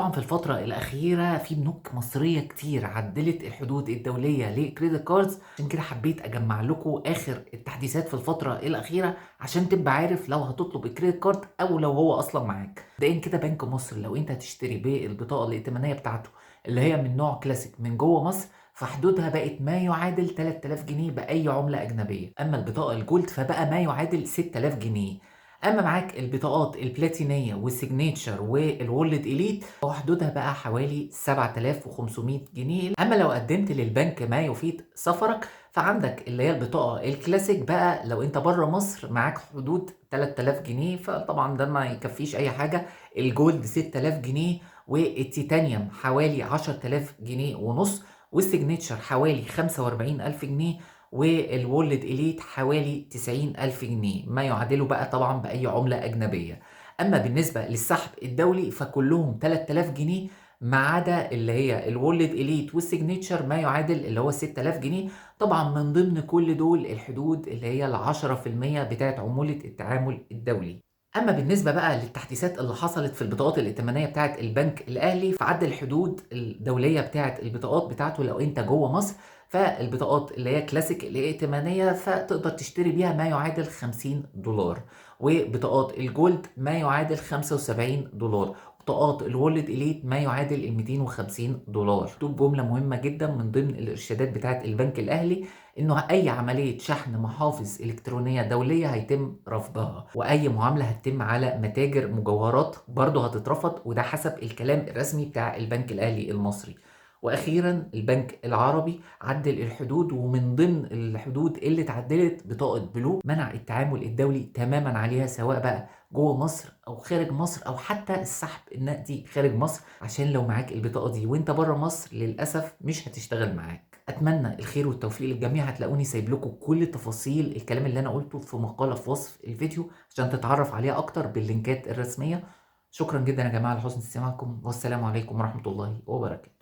طبعا في الفترة الأخيرة في بنوك مصرية كتير عدلت الحدود الدولية ل credit cards، عشان كده حبيت أجمع لكم آخر التحديثات في الفترة الأخيرة عشان تبقى عارف لو هتطلب ال credit card أو لو هو أصلا معاك. مبدئيا كده بنك مصر لو أنت هتشتري بالبطاقة الائتمانية بتاعته اللي هي من نوع كلاسيك من جوه مصر فحدودها بقت ما يعادل 3000 جنيه بأي عملة أجنبية. أما البطاقة ال gold فبقى ما يعادل 6000 جنيه. اما معاك البطاقات البلاتينيه وال signature وال World Elite فحدودها بقى حوالي 7500 جنيه. اما لو قدمت للبنك ما يفيد سفرك فعندك اللي هي البطاقة الكلاسيك بقى لو انت بره مصر معاك حدود 3000 جنيه، فطبعا ده ما يكفيش اي حاجة. ال gold 6000 جنيه، والتيتانيوم حوالي 10000 جنيه ونص، وال signature حوالي 45000 جنيه، وال World Elite حوالي 90000 جنيه، ما يعادله بقى طبعا بأي عملة أجنبية. أما بالنسبة للسحب الدولي فكلهم 3000 جنيه ما عدا اللي هي ال World Elite وال signature ما يعادل اللي هو 6000 جنيه. طبعا من ضمن كل دول الحدود اللي هي ال 10% بتاعت عمولة التعامل الدولي. اما بالنسبة بقى للتحديثات اللي حصلت في البطاقات الائتمانية بتاعه البنك الاهلي، فعدل الحدود الدولية بتاعه البطاقات بتاعته لو انت جوه مصر، فالبطاقات اللي هي كلاسيك الائتمانية فتقدر تشتري بيها ما يعادل $50، وبطاقات ال gold ما يعادل $75، بطاقات ال World Elite ما يعادل ال $250. دول جملة مهمة جدا من ضمن الارشادات بتاعه البنك الاهلي، انه اي عملية شحن محافظ الكترونية دولية هيتم رفضها، واي معاملة هتتم على متاجر مجوهرات برضه هتترفض، وده حسب الكلام الرسمي بتاع البنك الاهلي المصري. واخيرا البنك العربي عدل الحدود، ومن ضمن الحدود اللي اتعدلت بطاقة blue، منع التعامل الدولي تماما عليها سواء بقى جوه مصر او خارج مصر او حتى السحب النقدي خارج مصر، عشان لو معاك البطاقة دي وانت بره مصر للاسف مش هتشتغل معاك. اتمنى الخير والتوفيق للجميع. هتلاقوني سايب لكم كل تفاصيل الكلام اللي انا قلته في مقاله في وصف الفيديو عشان تتعرف عليها اكتر باللينكات الرسمية. شكرا جدا يا جماعة لحسن استماعكم، والسلام عليكم ورحمة الله وبركاته.